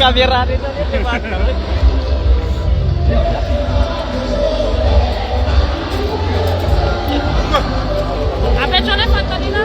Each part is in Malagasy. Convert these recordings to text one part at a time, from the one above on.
Caméra rehetra rehetra efa ato daholo. Apetrao ilay fanontaniana.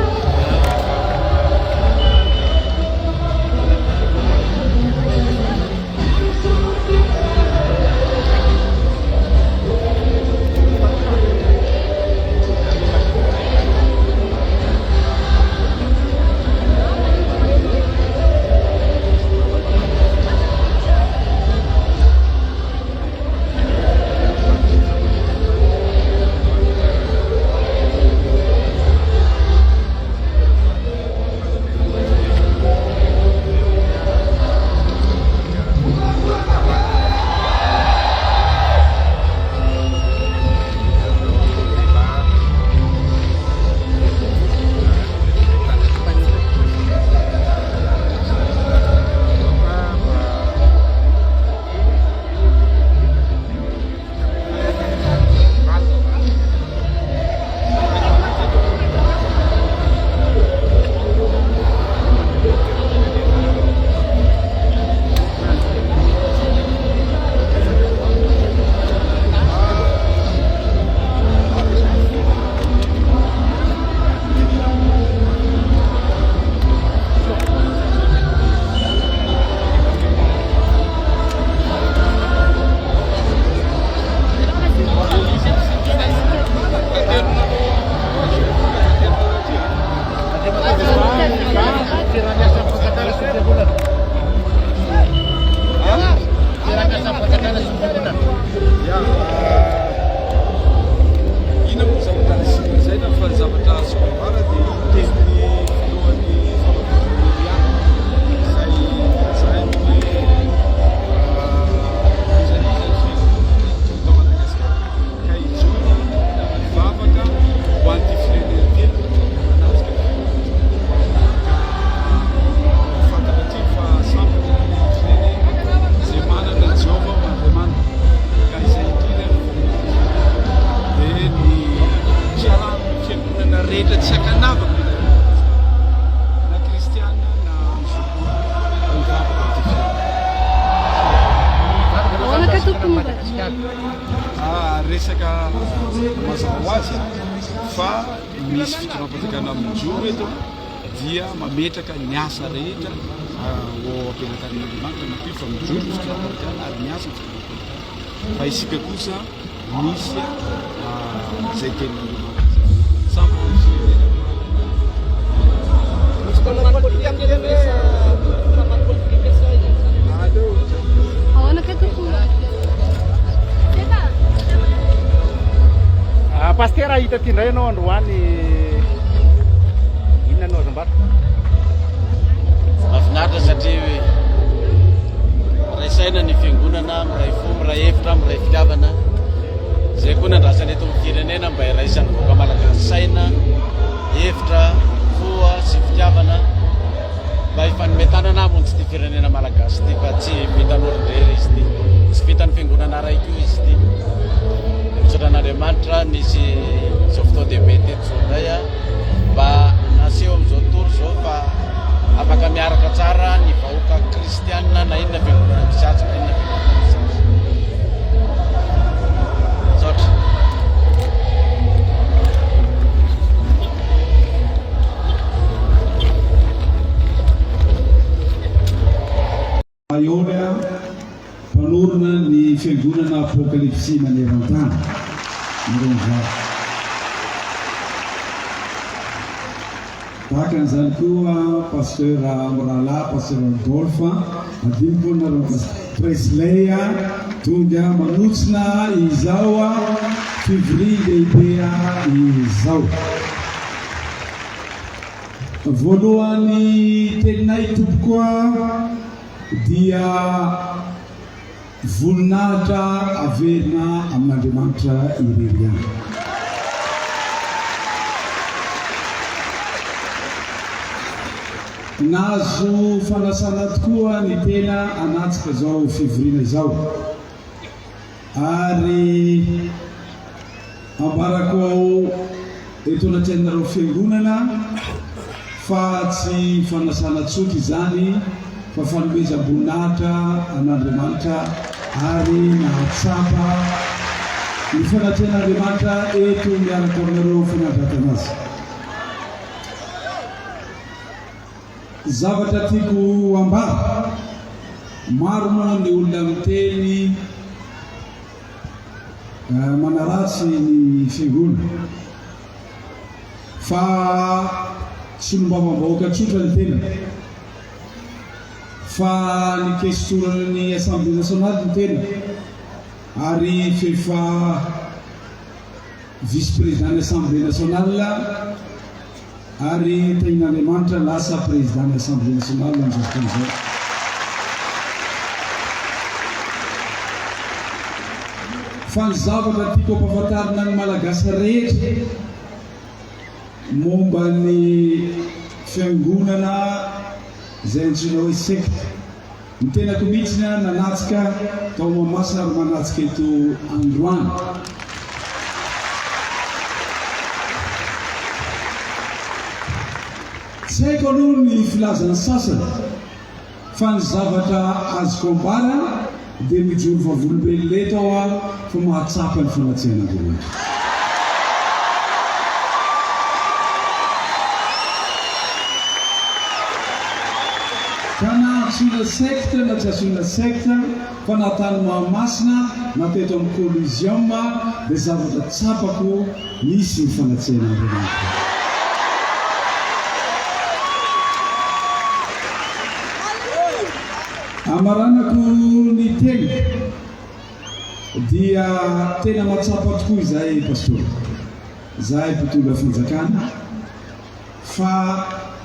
Inona moa ny zavatra azoko lazaina fa ny zavatra azoko ambara dia tenin'ny filohan'ny fanaovana ihany izay lazainy hoe iza n'iza ny firenena eto Madagasikara ka hijoro hivavaka ho an'ity firenena ity manatrika ny firenena ka fantatra aty fa sambatra ny firenena izay manana an'i Jehovah ho Andriamaniny ka izay indrindra no dia ny fiarahan'ny fiangonana rehetra tsy ankanavaka na kristiana na musulman mivavaka amin'ity firenena. Ah, resaka mazava ho azy fa misy fitondram-panjakana mijoro eto dia mametraka ny asa rehetra ho ao am-pelatanan'Andriamanitra matoa fa mijoro ny fitondram-panjakana ary miasa ny fitondram-panjakana fa isika kosa misy izay tenin'Andriamanitra izay. Sambatra ny firenena manana. Misy mpanao politika miteny hoe mpanao politika sa Ahoana kay tompoko? Ah, Pasitera hita aty indray ianao androany. Inona no azo ambara? Mahafinaritra satria miray saina ny fiangonana, miray fo, miray hevitra, miray fitiavana. Izay koa nandrasana eto amin'ny firenena mba hiraisan'ny vahoaka malagasy saina, hevitra, fo sy fitiavana mba hifanome tanana hamonjy ity firenena malagasy ity fa tsy vitan'olon-drery izy ity. Tsy vitan'ny fiangonana iray koa izy ity. Dia misaotra an'Andriamanitra nisy izao fotoan-dehibe teto izao indray mba naseho amin'izao tontolo izao fa afaka miaraka tsara ny vahoaka kristianina na inona fiangonana misy azy na inona fiangonana misy azy. Misaotra. Maioria, mpanorina ny Fiangonana Apokalypsy maneran-tany, nareo mivady. Tahaka an'izany koa Pasteur Mirahalahy, Pasteur Adolphe, adinoko ny anaran'i Pasteur Presley, tonga manotsina izao fivorian-dehibe izao. Voalohany teninay tompoko a dia voninahitra averina amin'Andriamanitra irery ihany. Nahazo fanasana tokoa ny tena hanatrika izao fivoriana izao ary Ambarako ao eto anatrehanareo fiangonana fa tsy fanasana tsotra izany fa fanomezam-boninahitra an'Andriamanitra ary nahatsapa ny fanatrehan'Andriamanitra eto miaraka aminareo fanandratana azy. Zavatra tiako ambara, maro moa ny olona miteny manaratsy ny fiangonana fa solombavambahoaka tsotra ny tenako fa ny kestoran'ny Assemblée nationale ny tenako ary f'efa vice-président ny Assemblée nationale Ary tahin'Andriamanitra lasa président ny Assemblée nationale amin'izao fotoana izao. Fa ny zavatra tiako ampahafantarina ny Malagasy rehetra momba ny fiangonana izay antsoina hoe secte. Ny tenako mihitsy nanatsika tao Mahamasina ary manatsika eto androany. Tsy haiko aloha ny filazan'ny sasany fa ny zavatra azoko ambara dia mijoro vavolombelona eto aho fa mahatsapa ny fanatrehan'Andriamanitra. Ka na antsoina secte na tsy antsoina secte fa na tany Mahamasina na teto amin'ny Coliseum dia zavatra tsapako misy ny fanatrehan'Andriamanitra. Amaranako ny teniko dia tena mahatsapa tokoa izahay Pastora, izahay mpitondra fanjakana fa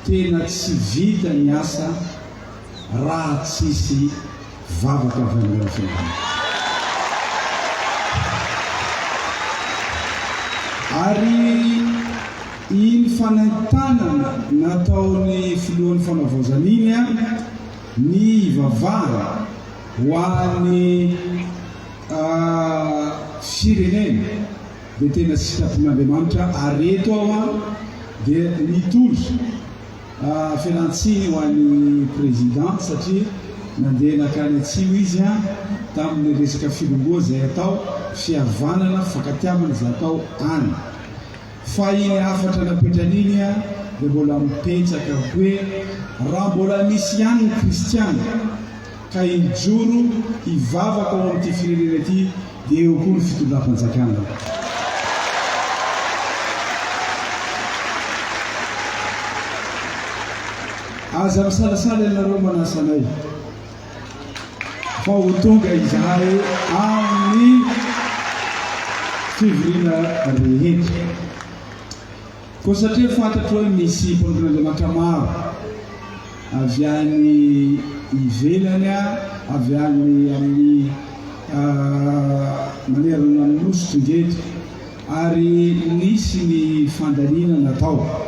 tena tsy vita ny asa raha tsisy vavaka avy aminareo fiangonana. Ary iny fanentanana nataon'ny filohan'ny fanavaozana iny ny hivavahana ho an'ny firenena dia tena sitrapon'Andriamanitra ary eto aho dia mitondra fialantsiny ho an'ny président satria nandeha nakany atsimo izy tamin'ny resaka filongoa izay atao, fihavanana, fifankatiavana izay atao any. Fa iny hafatra napetrany iny dia mbola mipetraka hoe raha mbola misy ihany ny kristiana ka hijoro hivavaka ao amin'ity firenena ity dia eo koa ny fitondram-panjakana. Aza misalasala ianareo manasa anay fa ho tonga izahay amin'ny fivoriana rehetra. Koa satria fantatro hoe misy mpanompon'Andriamanitra maro avy any ivelany, avy any amin'ny manerana ny Nosy tonga eto, ary nisy ny fandaniana natao.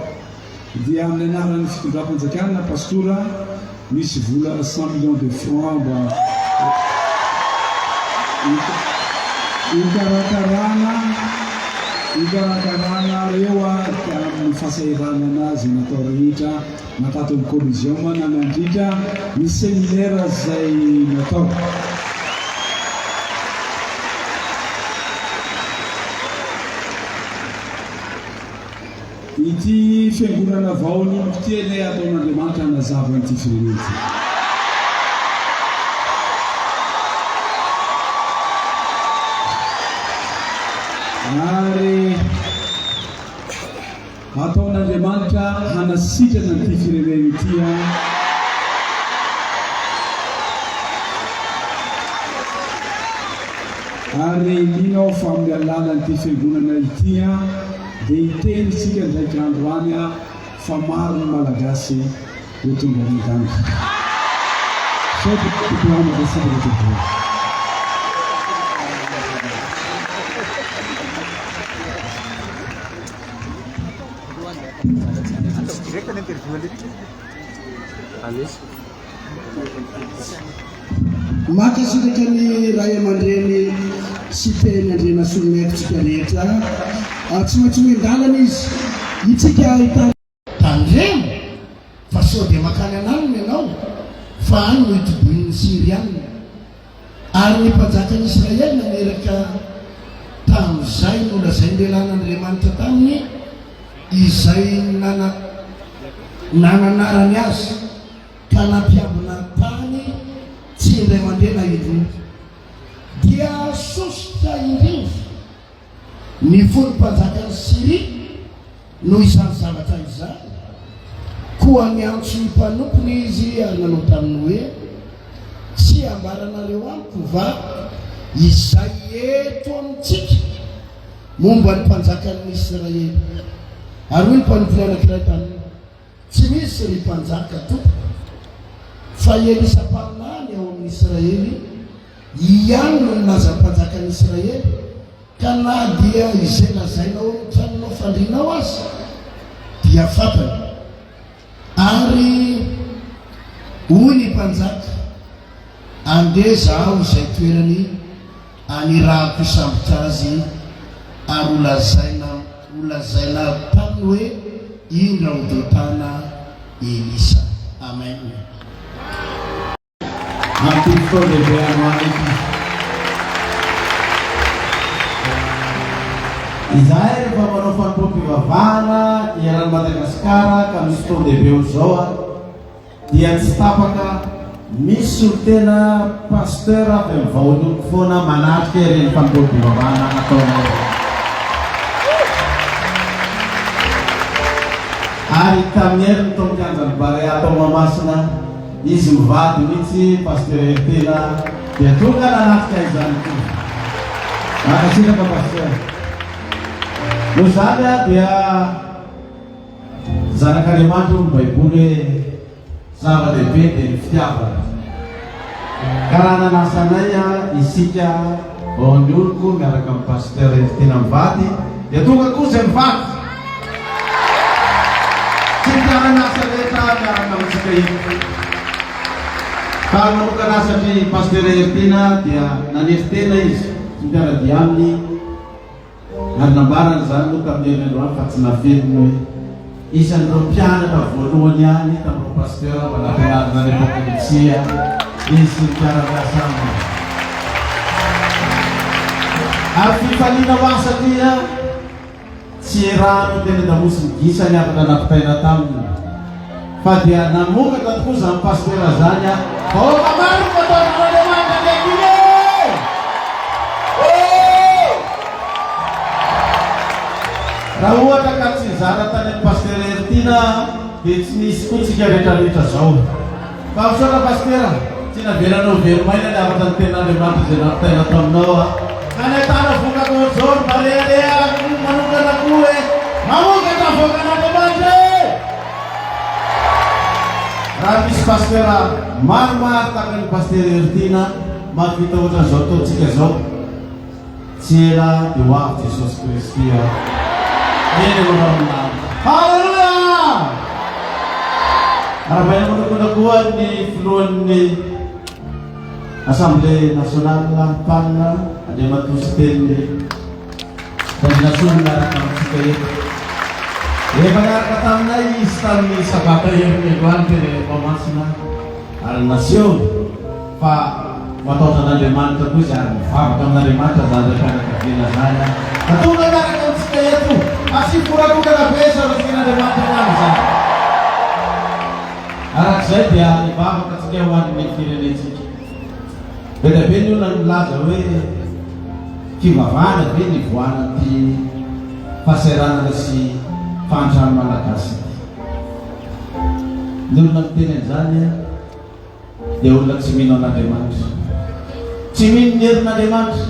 Dia amin'ny anaran'ny fitondram-panjakana, Pastora, misy vola cent millions de francs mba hikarakarana hikarakarana reo amin'ny fahasahiranana izay natao rehetra na tato amin'ny Coliseum na nandritra ny seminaire izay natao. Ity fiangonana vao noloko ity anie ataon'Andriamanitra hanazava an'ity firenena ity. Ary ataon'Andriamanitra hanasitrana an'ity firenena ity an. Ary mino aho fa amin'ny alalan'ity fiangonana ity an, Dia hiteny isika indraika andro any fa maro ny Malagasy ho tonga any an-danitra. Misaotra tompoko mankasitraka tompoko. Mankasitraka ny ray aman-dreny Siteny Andrianasoloniaiko tsika rehetra a! Tsy maintsy omen-dalana izy itsika hitarika. Tandremo fa sao dia makany an'alina ianao. Fa any no itobohin'ny Syriana. Ary ny mpanjakan'i Israely naneraka tamin'izay nolazain'ny lehilahin'Andriamanitra taminy, izay nananarany azy, ka nampiambina tany tsy indray mandeha na indroa. Dia sosotra indrindra ny fon'ny mpanjakan'i Syria noho izany zavatra izany, koa niantso ny mpanompony izy ary nanao taminy hoe, Tsy ambaranareo amiko va izay eto amintsika momba ny mpanjakan'ny Israely? Ary hoy ny mpanompony anankiray taminy, Tsy misy, ry mpanjaka tompoko, fa i Elisa mpaminany ao amin'ny Israely ihany no nilaza mpanjakan'ny Israely, ka na dia izay lazainao ao amin'ny tranonao fandrianao aza dia fantany. Ary hoy ny mpanjaka, Andeha zaho izay toerany anirahako hisambotra azy, ary holazaina holazaina taminy hoe, Indro ao Dotana Elisa. Amen. Amin'ity fotoan-dehibe androany ity. Izahay rehefa manao fanompoam-pivavahana eran'i Madagasikara ka misy fotoan-dehibe ohatr'izao an, dia tsy tapaka misy solontena pasteur avy amin'ny vahoanoko foana manatrika ireny fanompoam-pivavahana ataonay ireny. Ary tamin'ny heriny tao an-kianjan'ny Barea tao Mahamasina, izy mivady mihitsy Pasteur Heritena dia tonga nanatrika izany koa. Mankasitraka Pasteur. Noho izany dia Zanak'Andriamanitra hoy ny Baiboly hoe zava-dehibe dia ny fitiavana. Ka raha nanasa anay isika vao ny oloko miaraka amin'ny Pasteur Heritiana mivady dia tonga koa izay mivady. Tsy mpiara-miasa rehetra miaraka amintsika eto. Fa ny manokana asatr'i Pasteur Heritiana dia nanetry tena izy sy mpiara-dia aminy. Ary nambarany izany moa tamin'ny heriny androany fa tsy naveriny hoe isan'ireo mpianatra voalohany ihany tamin'ireo pasteur mba nampianarina ny Apokalypsy izy sy ny mpiara-miasa aminy. Ary fifaliana ho ahy satria tsy rano teny an-damosin'ny gisa ny hafatra nampitaina taminy fa dia namokatra tokoa izany pasteur izany aho. Vahoaka maro no matahotra an'Andriamanitra ankehitriny e! Raha ohatra ka tsy nizara tany amin'i Pasitera Heritiana dia tsy nisy koa tsika retraretra zao. Fa misaotra Pasitera, tsy navelanao ho very maina ny hafatra ny tenin'Andriamanitra izay nampitaina taminao a. Ka ny ahitana vokatra ohatr'izao ry Barea manokana koa hoe mamokatra voakan'Andriamanitra e! Raha misy Pasitera maromaro tahaka an'i Pasitera Heritiana mahavita ohatran'izao ataontsika izao, Tsy ela dia ho avy Jesosy Kristy a! Eny eo amin'ny lanitra. Haleloia! Arahabaina manokana koa ny filohan'ny Assemblée nationale PAN Andriamatoa Siteny Randrianasolo miaraka amintsika eto. Efa niaraka taminay izy tamin'ny sabata heriny androany teny Mahamasina ary nasehony Fa matahotra an'Andriamanitra koa izy ary mivavaka amin'Andriamanitra izany raim-pianakaviana izany an! Ka tonga miaraka amintsika eto, asio korakokana be isaorantsika an'Andriamanitra ny amin'izany. Arak'izay dia hivavaka antsika ho an'ny firenentsika. Be dia be ny olona no milaza hoe fivavahana ve ny hivoahan'ity fahasahiranana sy fahantran'ny Malagasy ity. Ny olona miteny an'izany an! dia olona tsy mino an'Andriamanitra. Tsy mino ny herin'Andriamanitra.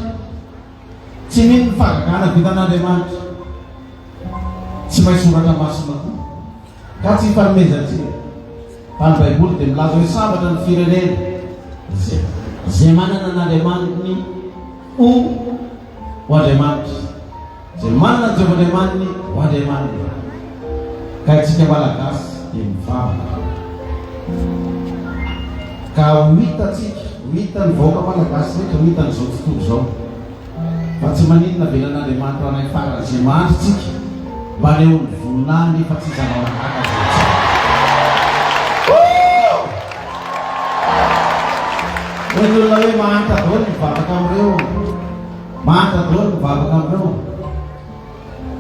Tsy mino ny fahagagana vitan'Andriamanitra. Tsy mahay soratra masina koa. Ka tsy ifanomezantsika. Fa ny Baiboly dia milaza hoe sambatra ny firenena izay manana an'Andriamaniny ho ho Andriamanitra. Izay manana an'i Jehovah Andriamaniny ho Andriamaniny. Ka isika Malagasy dia mivavaka. Ka ho hitantsika, ho hitan'ny vahoaka Malagasy rehetra, ho hitan'izao tontolo izao fa tsy maninona avelan'Andriamanitra ho anay faran'izay mahandry tsika mba haneho ny voninahiny fa tsy zava-mahagaga izay tsy. Hoy ny olona hoe mahantra daholo ny mivavaka amin'ireo. Mahantra daholo ny mivavaka amin'ireo.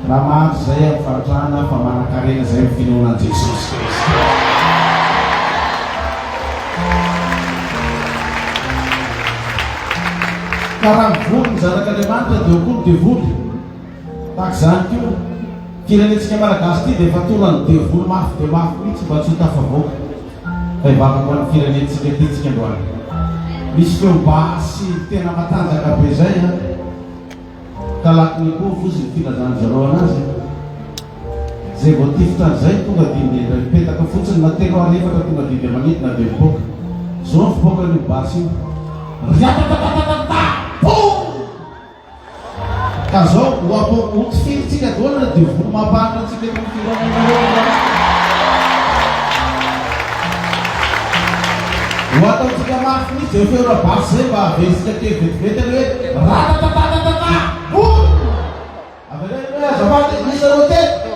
Raha mahantra izay amin'ny fahantrana fa manan-karena izay amin'ny finoana an'i Jesosy Kristy. Ka raha mivory ny zanak'Andriamanitra dia eo koa ny devoly. Tahaka izany koa, firenentsika Malagasy ity dia efa toran'ny devoly mafy dia mafy mihitsy mba tsy ho tafavoaka. Fa hivavaka ho an'ny firenentsika ity tsika androany. Misy feo basy tena matanjaka be izay an. Kalachnikov ozy ny filazan-dry zareo anazy. Izay vao tifitra an'izay tonga dia indray mipetaka fotsiny na telo ary efatra tonga dia dia manidina dia mipoaka. Izao ny fipoakan'io basy io. Riatatatatata! Boum! Ka zao ho apo ho tifirintsika daholo ireo devoly mampahantra antsika eto amin'ny firenena ireo androany. Ho ataontsika mafy mihitsy izay feo basy izay mba haverintsika kely vetivety aloha hoe ratatatatata! Boum! Avereno hoe azafady isa roa telo.